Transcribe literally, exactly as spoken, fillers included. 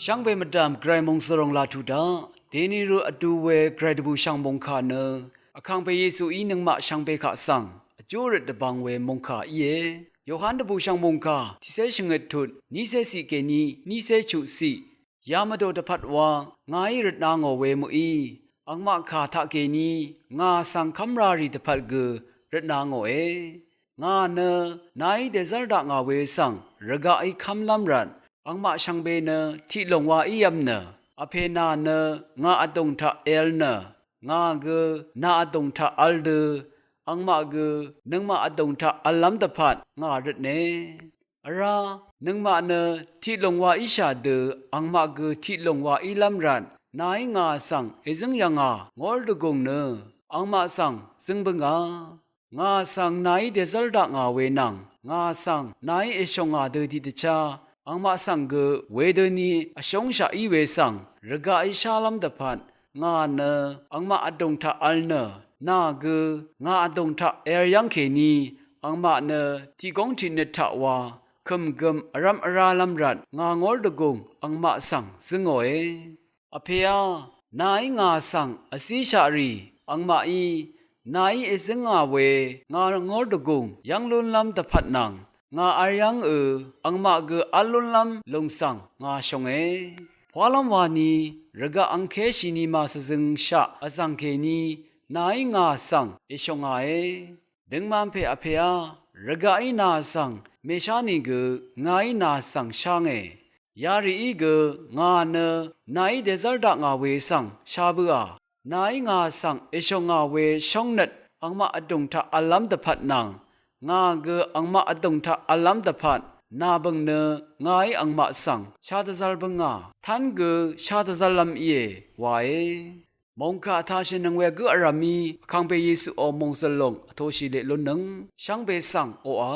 Shvngbe mvdv̀m Gvray mòngzø̀ròng laq tuq daq, dèni rø vdu we Gvray dvbùshv̀ng mòngkà nø, Vkàngpè Yesuí nøngmaq shvngbe kaq svng vjú røt dvbvng we mòngkà íe. Yohan dvbùshv̀ng mòngkà tiqcé shvngøt tut, nícé ciq kèní nícé chuq ciq. Ya mvdò dvpvt wa ngàí røtna ngò we mø̀í, angmaq kà taqkèní ngà svng kv́mrarì dvpvt gø røtna ngòe. Ngà nø nàí dèzv́r dakngà we svng rvgaqí kv́mlv́m rvt, angmaq shvngbe nø tiqlòng wa ív̄m nø, Vpè nà nø ngà vdùng taq èvl nø, ngà gø nà vdùng taq vl dø, angmaq gø nøngmaq vdùng taq vllv́m dvpvt ngà røtne. Vrá, nøngmaq nø tiqlòng wa íshà dø, angmaq gø tiqlòng wa ílv́m rvt, nàí ngà svng èzǿng yv̀ngà ngór dvgùng nø, angmaq svng zǿng bǿngà. Ngà svng nàí dèzv́r dakngà we nvng, ngà svng nàí èshòngà dø tiqdvchá, angmaq svng gø wedøni vshóngshaq í we svng, rvgaqí shálv́m dvpvt, ngà nø angmaq vdùng taq vl nø, nà gø ngà vdùng taq èvl yv́ng kèní, angmaq nø tiqgóng tiqnøt taq wa kø̀m gøm vrv́m vrálv́m rvt, ngà ngór dvgùng angmaq svng zǿngòe. Vpèá, nàí ngà svng vcíshaqrì, angmaqí nàí èzǿngà we ngà ngór dvgùng yv́ng lúnlv́m dvpvt nvng, ngà vl yv́ng ø, angmaq gø v́l lúnlv́m lùng svng ngà shònge. Pwálv́m wani, rvgaq angké shìni màsvzøngshaq vzv̀ng kèní, nàí ngà svng èshòngàe. Døngmanpè Vpèá, rvgaqí nà svng mèshá nìgø, ngàí nà svng shánge. Yarìí gø, ngà nø nàí dèzv́r dakngà we svng shá bǿà. Nàí ngà svng èshòngà we shóngnøt angmaq vdùng taq vllv́m dvpvt nvng, ngà gø angmaq vdùng taq vllv́m dvpvt, nà bø̀ng nø ngàí angmaq svng shá dvzv́r bǿngà, tv́n gø shá dvzv́rlv́m íe, wae. Mòngkà vtashìnøng we gǿ vrv̀mí, Vkàngpè Yesuò mòngzø̀l lòng vtoshì leq lúnnøng, shvngbe svng oqà.